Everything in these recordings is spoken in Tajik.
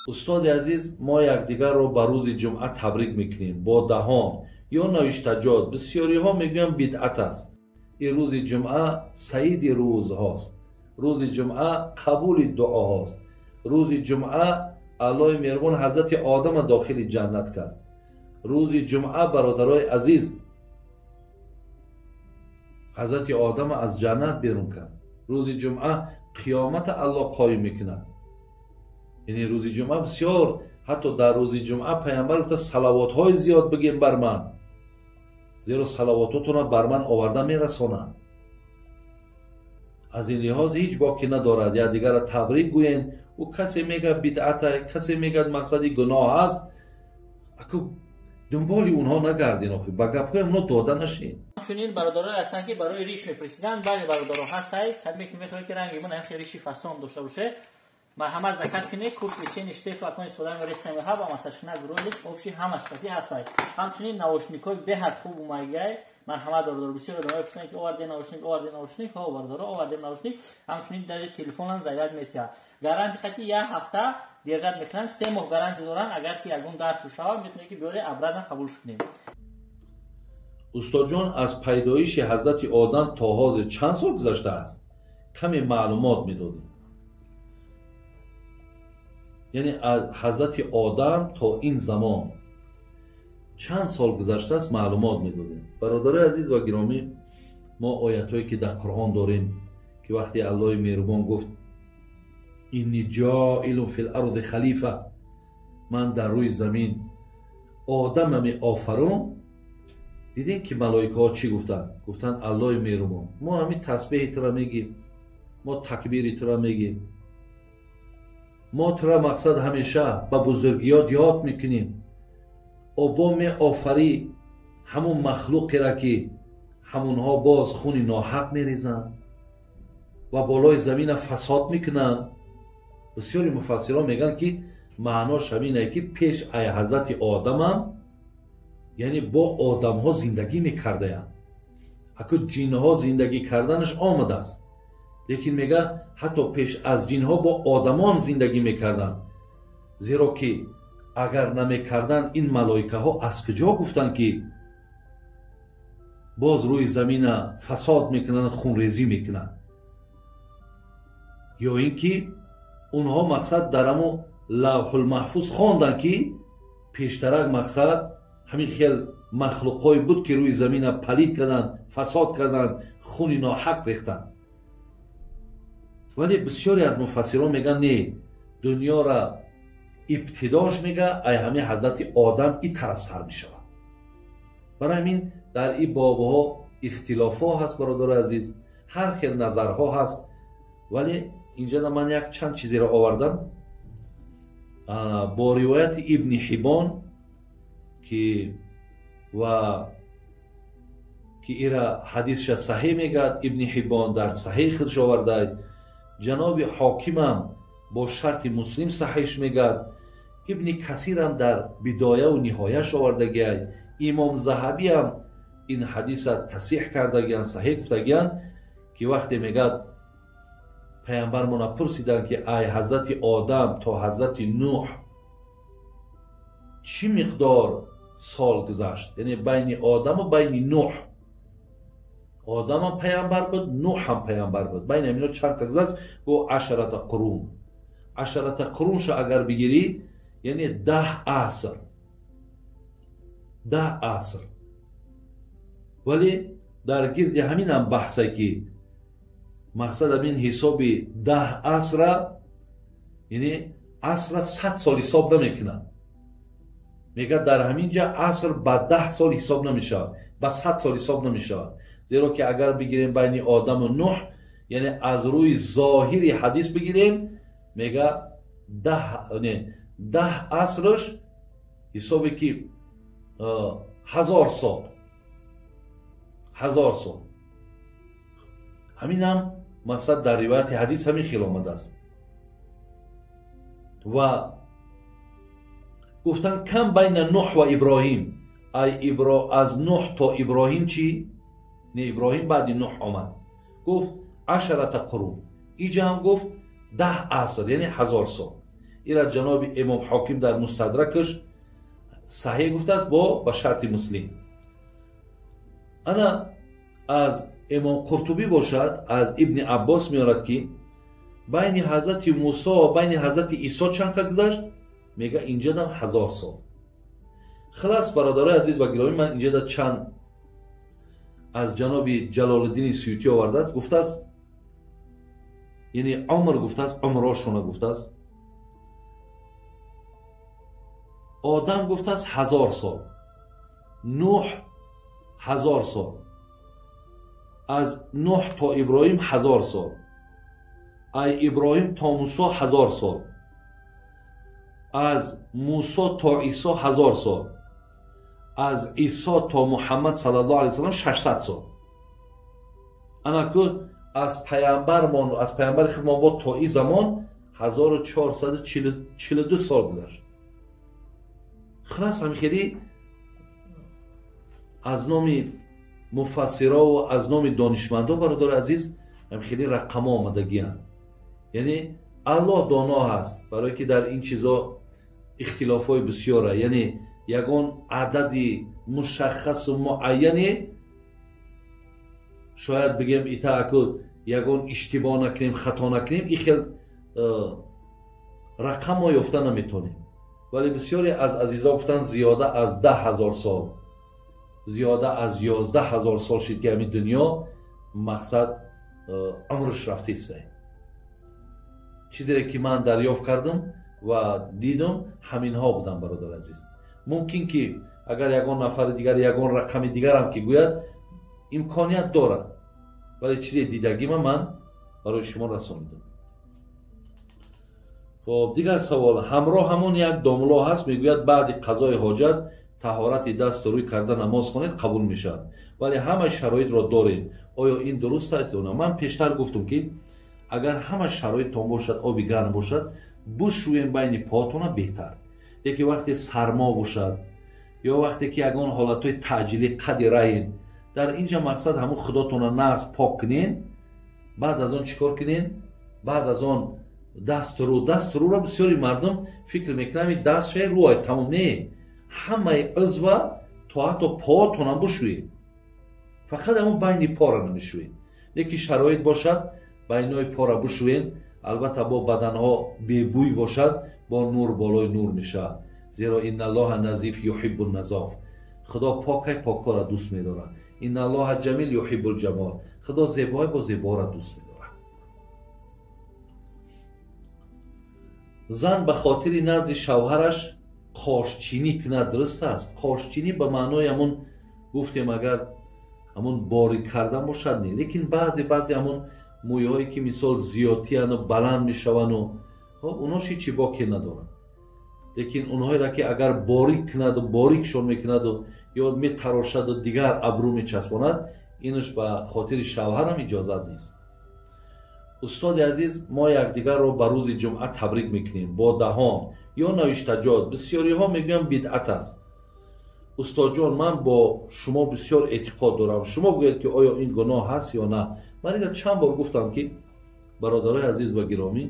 Устоди азиз, мо якдигарро ба рӯзи ҷумъа табрик мекунем бо даҳон ё навиштаҷот. Бисёриҳо мегӯянд бидъат аст. Ин рӯзи ҷумъа саиди рӯзҳост. Рӯзи ҷумъа қабули дуоҳост. Рӯзи ҷумъа Аллоҳи меҳрубон ҳазрати Одама дохили ҷаннат кард. Рӯзи ҷумъа, бародарои азиз, ҳазрати Одама аз ҷаннат берун кард. Рӯзи ҷумъа қиёмата Аллоҳ қоим мекунад. Яъне рӯзи ҷумъа бисёр, ҳатто дар рӯзи ҷумъа пайғамбар гуфта салавотҳои зиёд бигем бар ман, зеро салавототонро бар ман оварда мерасонанд. Аз ин лиҳоз ҳеҷ боке надорад якдигарро табрик гӯен. Ӯ касе мегӯяд бидъата, касе мегӯяд мақсади гуноҳ аст. Аку дунболи онҳо нагардин, охи ба гапҳои онҳо дода нашин. Ҳамчунин бародарое ҳастанд, ки барои риш мепурсиданд. Бале, бародаро ҳастай, кадме ки мехоҳед, ки ранги мон ҳам риши фасон дошта боше, марҳамат заказ кунед. Курс лечения ште флакон истифода мебаред семиҳа ба масашина ролик общий ҳамаш қати ҳастай. Ҳамчунин наушникҳои беҳад хуб омадагиай. Марҳамат бародаро, бисёр одамое пурсиданд, ки овардем наушник, овардем наушник. Ҳо бародаро, овардем наушник. Ҳамчунин даже телефонам заряд метиҳад. Гарантия қати як ҳафта держать мекунанд, 3 моҳ гарантия доранд. Агар ки ягон дард шавад, метавонед, ки биёре обратно қабулш кунем. Устодҷон, аз пайдоиши ҳазрати Одам то ҳозир чанд сол гузаштааст? Каме маълумот медодем. Яъне аз ҳазрати Одам то ин замон чанд сол гузаштааст, маълумот медодем. Бародарои азиз ва гиромӣ, мо оятҳое ки дар Қуръон дорем, ки вақте Аллоҳи меҳрубон гуфт инни ҷоилун фил арзи халифа, ман дар рӯи замин одама меофарум, дидем ки малоикаҳо чӣ гуфтанд? Гуфтанд Аллоҳи меҳрубон, мо ҳамин тасбеҳи тура мегим, мо такбири тура мегим, мо тура мақсад ҳамеша ба бузургиёт ёд мекунем. Обо меофарӣ ҳамун махлуқера ки ҳамунҳо боз хуни ноҳақ мерезанд ва болои замина фасод мекунанд. Бисёри муфассирон мегӯянд, ки маънош ҳамине, ки пеш ай ҳазрати Одамам, яъне бо одамҳо зиндагӣ мекардаянд. Аку ҷинҳо зиндагӣ карданаш омадааст, лекин мега ҳатто пеш аз ҷинҳо бо одамон зиндагӣ мекарданд. Зеро ки агар намекарданд, ин малоикаҳо аз куҷо гуфтанд, ки боз рӯи замина фасод мекунанд, хунрезӣ мекунанд? Ё ин ки онҳо мақсад дар ҳамо лавҳулмаҳфуз хонданд, ки пештарак мақсад ҳамин хел махлуқҳое буд, ки рӯи замина палид карданд, фасод карданд, хуни ноҳақ рехтанд. Вале бисёре аз муфассирон мегӯянд не, дунёра ибтидош мега ай ҳамин ҳазрати Одам и тараф сар мешавад. Барои ҳамин дар ин бобҳо ихтилофҳо ҳаст, бародари азиз, ҳар хел назарҳо ҳаст. Вале инҷа ман як чанд чизеро овардам бо ривояти Ибни Ҳибон, ки ва ки ира ҳадисша саҳеҳ мегӯяд. Ибни Ҳибон дар саҳеҳ худш овардааст. Ҷаноби ҳокимам бо шарти Муслим саҳеҳш мегӯяд. Ибни Касирам дар бидояву ниҳояш овардагиай. Имом Заҳабиам ин ҳадиса тасҳеҳ кардагиянд, саҳеҳ гуфтагиянд, ки вақте мегӯяд пайғамбармона пурсиданд, ки ай ҳазрати Одам то ҳазрати Нуҳ чӣ миқдор сол гузашт? Яъне байни Одаму байни Нуҳ. Одамам пайғамбар буд, Нуҳам пайғамбар буд. Байни ҳамино чанд та гузашт? Гуфт ашарата қурун. Ашарата қурунша агар бигирӣ, яъне 10 аср. 10 аср. Вале дар гирди ҳаминам баҳсе, ки мақсад ҳамин ҳисоби 10 асра, яъне асра 100 сол ҳисоб намекунанд. Мегӯяд дар ҳамин ҷа аср ба 10 сол ҳисоб намешавад, ба 100 сол ҳисоб намешавад. Зеро ки агар бигирем байни Одаму Нуҳ, яъне аз рӯи зоҳири ҳадис бигирем, мега 10 асрш ҳисобе ки 1000 сол, 1000 сол. Ҳаминам мақсад дар ривояти ҳадис ҳамин хел омадааст. Ва гуфтанд кам байна Нуҳ ва Иброҳим, ай аз Нуҳ то Иброҳим чӣ? Не, Иброҳим баъди Нуҳ омад. Гуфт ашарата қурун. Иҷа ҳам гуфт 10 аср, яъне 1000 сол. Ира ҷаноби имом ҳоким дар мустадракаш саҳеҳ гуфтааст бо ба шарти муслим. Ана аз имом Қуртубӣ бошад, аз ибни Аббос меорад ки байни ҳазрати Мусо ва байни ҳазрати Исо чанд қа гузашт? Мега инҷадам 1000 сол. Хилас бародарои азиз ва гиромӣ, ман инҷада чанд аз ҷаноби Ҷалолиддини Суютӣ овардааст, гуфтааст, яъне умр гуфтааст, умрошона гуфтааст. Одам гуфтааст 1000 сол, Нуҳ 1000 сол, аз Нуҳ то Иброҳим 1000 сол, ай Иброҳим то Мусо 1000 сол, аз Мусо то Исо 1000 сол, аз Исо то Муҳаммад саллаллоҳу алайҳи васаллам 600 сол. Анаку аз паямбармон, аз паямбари худмон бо то ин замон 1442 сол гузашт. Хилас ҳами хеле аз номи муфассиро ва аз номи донишмандо бародари азиз ҳами хеле рақамҳо омадагианд. Яъне Аллоҳ доно ҳаст, барое ки дар ин чизо ихтилофҳои бисёра, яъне ягон адади мушаххасу муайяне шояд бигем ита аку ягон иштибоҳ накунем, хато накунем, ин хел рақам мо ёфта наметонем. Вале бисёре аз азизо гуфтанд зиёда аз 10 000 сол, зиёда аз 11 000 сол шид ки ҳамин дунё мақсад умрш рафтист. Чизере ки ман дарёфт кардам ва дидам ҳаминҳо буданд бародар азиз. Мумкин ки агар ягон нафари дигар ягон рақами дигарам ки гӯяд имконият дорад, вале чизе дидагима ман барои шумо расонидам. Хоб, дигар савол. Ҳамроҳ ҳамон як домло ҳаст, мегӯяд баъди қазои ҳоҷат таҳорати дасту рӯй карда намоз хонед қабул мешавад, вале ҳама шароитро дорем. Оё ин дуруст аст ё на? Ман пештар гуфтам ки агар ҳама шароиттон бошад, оби гарм бошад, бушӯем байни поатона беҳтар. Яке вақте сармо бошад ё вақте ки ягон ҳолатҳои таъҷилӣ қади раен, дар инҷа мақсад ҳамун худотона нағз пок кунен, баъд аз он чӣ кор кунен? Баъд аз он дасту рӯро бисёри мардум фикр мекунанд ин даст шай рӯай тамом. Не, ҳамаи узва то ҳатто поатонам бушӯед, фақат ҳамун байни пора намешӯед. Лекин шароит бошад байнои пора бушӯен, албатта бо баданҳо бебӯй бошад, бо нур болои нур мешавад. Зеро инналлоҳа назиф юҳиббу назоф, худо покай покора дӯст медорад. Инналлоҳа ҷамил юҳиббул ҷамол, худо зебои бо зебора дӯст медорад. Зан ба хотири назди шавҳараш қошчинӣ кунад дуруст аст? Қошчинӣ ба маънои ҳамун гуфтем агар ҳамун борик кардан бошад не, лекин баъзе ҳамун мӯйҳое ки мисол зиёдтияну баланд мешавану хоб онош ҳичи боке надоранд. Лекин онҳоеро ки агар борик кунаду борикшон мекунаду ё метарошаду дигар абрӯ мечаспонад, инаш ба хотири шавҳарам иҷозат нест. Устоди азиз, мо якдигарро ба рӯзи ҷумъа табрик мекунем бо даҳон ё навиштаҷот. Бисёриҳо мегӯянд бидъат аст. Устодҷон, ман бо шумо бисёр эътиқод дорам, шумо гӯед ки оё ин гуноҳ ҳаст ё на? Ман инро чанд бор гуфтам ки бародарои азиз ва гиромӣ,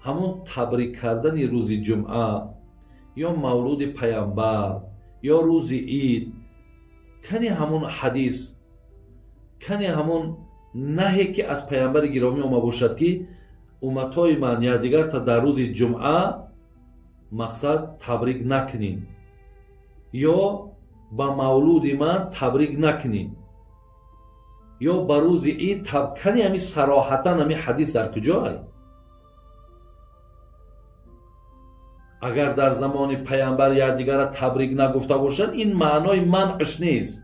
ҳамон табрик кардани рӯзи ҷумъа ё мавлуди паямбар ё рӯзи ид, кани ҳамон ҳадис, кани ҳамон наҳе ки аз паямбари гиромӣ ома бошад ки умматҳои ман якдигарта дар рӯзи ҷумъа мақсад табрик накунед ё ба мавлуди ман табрик накунед ё ба рӯзи ид кани ҳами сароҳатан ҳами ҳадис дар куҷоай? Агар дар замони паямбар якдигарра табрик нагуфта бошад, ин маънои манъш нест.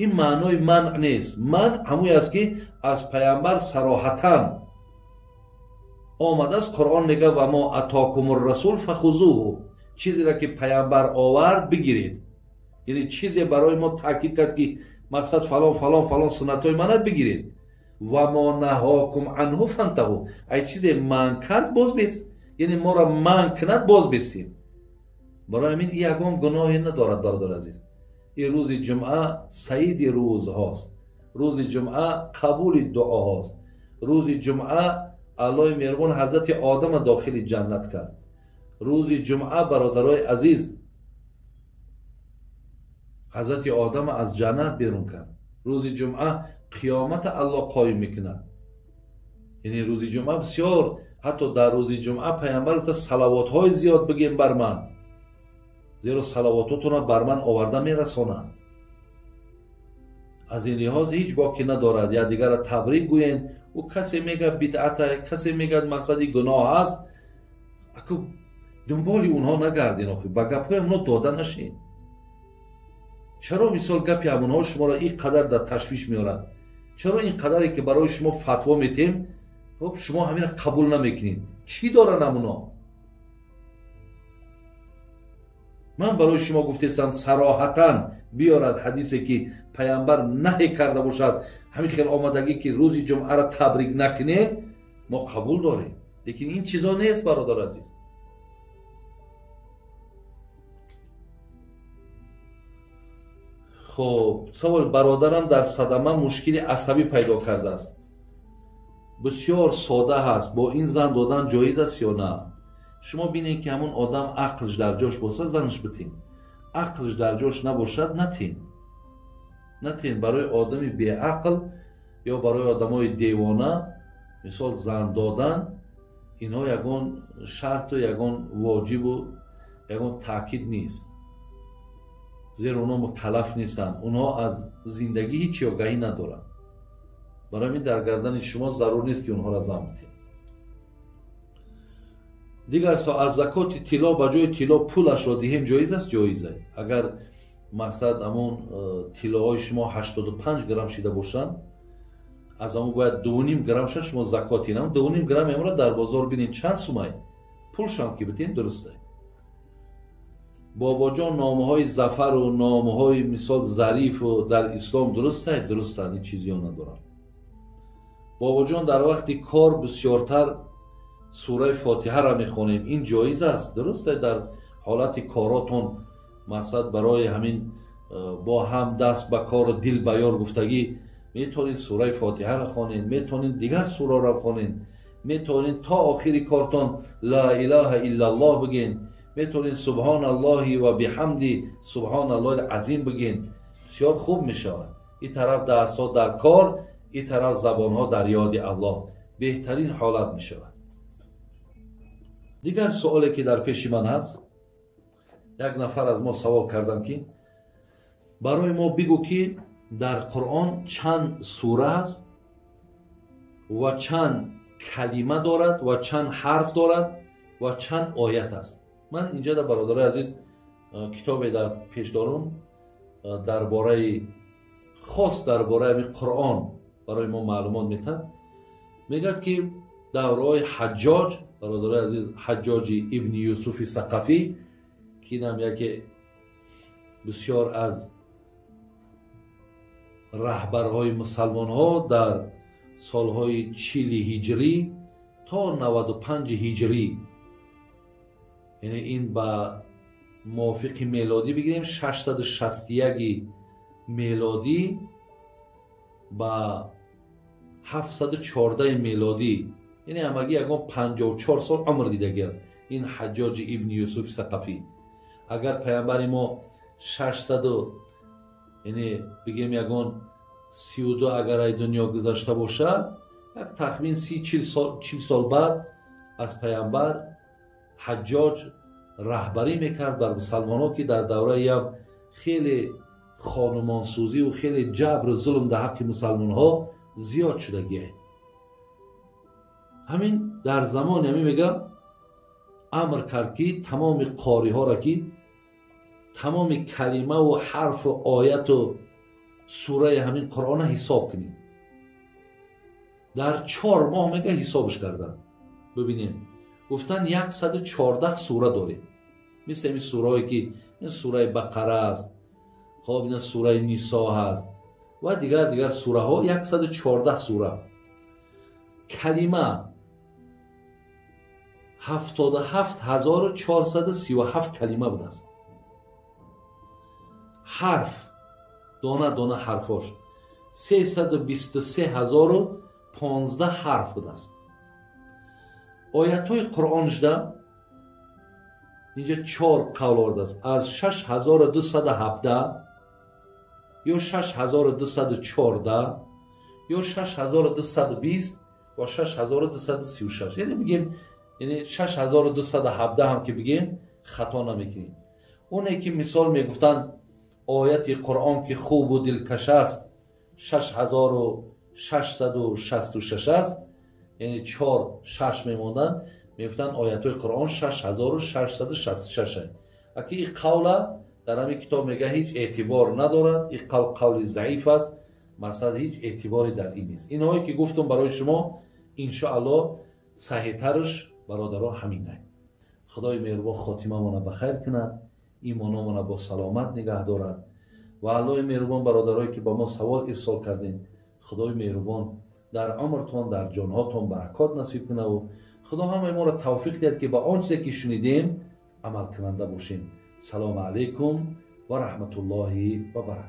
Ин маънои манъ нест. Манъ ҳамое аст ки аз паямбар сароҳатан омадааст. Қуръон мегӯяд ва мо атокумур расул фахузуҳу, чизеро ки паямбар овард бигиред. Яъне чизе барои мо таъкид кард ки мақсад фалон фалон фалон суннатҳои мана бигиред. Ва мо наҳокум анҳу фантаҳу, ай чизе манъ кард боз бест, яъне моро манъ кунад боз бестем. Барои ҳамин ягон гуноҳе надорад бародар азиз. Ин рӯзи ҷумъа саиди рӯзҳост. Рӯзи ҷумъа қабули дуоҳост. Рӯзи ҷумъа Аллоҳи меҳрубон ҳазрати Одама дохили ҷаннат кард. Рӯзи ҷумъа бародарои азиз ҳазрати Одама аз ҷаннат берун кард. Рӯзи ҷумъа қиёмата Аллоҳ қоим мекунад. Яъне рӯзи ҷумъа бисёр, ҳатто дар рӯзи ҷумъа пайғамбар гуфта салавотҳои зиёд бигем бар ман, зеро салавототонро бар ман оварда мерасонанд. Аз ин лиҳоз ҳеҷ боке надорад якдигарро табрик гӯен. Ӯ касе мегӯяд бидъата, касе мегӯяд мақсади гуноҳ аст. Аку дунболи онҳо нагардин, охи ба гапҳои онҳо дода нашин. Чаро мисол гапи ҳамонҳо шуморо ин қадар дар ташвиш меорад? Чаро ин қадаре ки барои шумо фатво метем, шумо ҳаминро қабул намекунед? Чӣ доранд ҳамонҳо? Ман барои шумо гуфтесам сароҳатан биёрад ҳадисе ки пайғамбар наҳе карда бошад, ҳамин хел омадагӣ ки рӯзи ҷумъаро табрик накунед, мо қабул дорем. Лекин ин чизо нест, бародар азиз. Хоб, савол: бародарам дар садама мушкили асабӣ пайдо кардааст. Бисёр сода ҳаст, бо ин зан додан ҷоиз аст ё на? Шумо бинед ки ҳамон одам ақлш дар ҷош бошад, занаш битин. Ақлш дар ҷош набошад, натин. Натин. Барои одами беақл ё барои одамои девона мисол зан додан инҳо ягон шарту ягон воҷибу ягон таъкид нест, зеро онҳо мукаллаф нестанд, онҳо аз зиндагӣ ҳеҷ огаҳӣ надоранд. Барои ҳамин дар гардани шумо зарур нест ки онҳоро зан битед. Дигар аз закоти тилло ба ҷои тилло пулашро диҳем ҷоиз аст? Ҷоиз аст. Агар мақсад ҳамон тиллоҳои шумо 85 грамм шида бошанд, аз ҳамон бояд 2,5 граммша шумо закот инам. 2,5 грамм амро дар бозор бинед чанд сумай, пулшам ки битен дуруст аст. Бобоҷон, номҳои Зафару номҳои мисол Зарифу дар ислом дуруст аст? Дурустанд, ҳеҷ чизиё надоранд. Бобоҷон, дар вақти кор бисёртар сураи Фотиҳаро мехонем, ин ҷоиз аст? Дуруст аст. Дар ҳолати коротон мақсад барои ҳамин бо ҳам даст ба кору дил ба ёр гуфтагӣ метавонед сураи Фотиҳаро хонед, метавонед дигар сураро хонед, метавонед то охири кортон ла илаҳа иллаллоҳ бигӯед, метавонед субҳоналлоҳи ва биҳамди субҳоналлоҳи азим бигӯед. Бисёр хуб мешавад. Ин тараф дастҳо дар кор, ин тараф забонҳо дар ёди Аллоҳ. Беҳтарин ҳолат мешавад. Дигар суоле ки дар пеши ман ҳаст, як нафар аз мо савол карданд ки барои мо бигӯ ки дар Қуръон чанд сура ҳаст ва чанд калима дорад ва чанд ҳарф дорад ва чанд оят аст. Ман инҷа дар бародарои азиз китобе дар пеш дорум дар бораи хос дар бораи ҳамин Қуръон барои мо маълумот метад. Мегӯяд ки давраҳои Ҳаҷҷоҷ, бародарои азиз, Ҳаҷҷоҷи ибни Юсуфи Сақафӣ, ки инам яке бисёр аз раҳбарҳои мусалмонҳо дар солҳои 40 ҳиҷрӣ то 95 ҳиҷрӣ, яъне ин ба мувофиқи мелодӣ бигирем 661 мелодӣ ба 714 мелодӣ, яъне ҳамагӣ ягон 54 сол умр дидагӣ аст ин Ҳаҷҷоҷи ибни Юсуфи Сақафӣ. Агар пайғамбари мо 600, яъне бигем ягон 32 агар ай дунё гузашта бошад, як тахмин 30-40 сол баъд аз пайғамбар Ҳаҷҷоҷ раҳбарӣ мекард бар мусалмонҳо, ки дар давраи ам хеле хонумонсӯзиву хеле ҷабру зулм дар ҳаққи мусалмонҳо зиёд шудагие. Ҳамин дар замони ҳамин мегӯям амр кард ки тамоми қориҳоро ки тамоми калимаву ҳарфу ояту сураи ҳамин Қуръонро ҳисоб кунед. Дар 4 моҳ мега ҳисобш карданд. Бибинед, гуфтанд 114 сура дорем. Мисли ҳамин сураҳое ки ин сураи Бақара аст, хоб ин сураи Нисо ҳаст ва дигар дигар сураҳо, 114 сура. Калима 77437 калима будааст. Ҳарф дона дона ҳарфош 323 015 ҳарф будааст. Оятҳои Қуръон шуда, инҷа чор қавл овардааст: аз 6217 ё 6214 ё 6220 ва 6236. Яъне бигем, яъне 6217 ҳам ки бигем, хато намекунем. Оне ки мисол мегуфтанд, ояти Қуръон ки хубу дилкаш аст, 6666 аст, яъне чор шаш мемонданд, мегуфтанд, оятҳои Қуръон 6666. Аки ин қавла дар ҳамин китоб мега, ҳеҷ эътибор надорад. Ин қавл қавли заиф аст, масалан, ҳеҷ эътиборе дар ин нест. Инҳое ки гуфтам барои шумо, иншоаллоҳ, саҳиҳтараш, бародаро, ҳаминай. Худои меҳрубон хотимамона ба хайр кунад, имономона бо саломат нигаҳ дорад. Ва Аллоҳи меҳрубон, бародарое ки ба мо савол ирсол кардем, Худои меҳрубон дар умртон, дар ҷонҳотон баракот насиб кунаву Худо ҳамаи моро тавфиқ диҳад, ки ба он чизе ки шунидем, амалкунанда бошем. Салому алайкум ва раҳматуллоҳи ва баракот.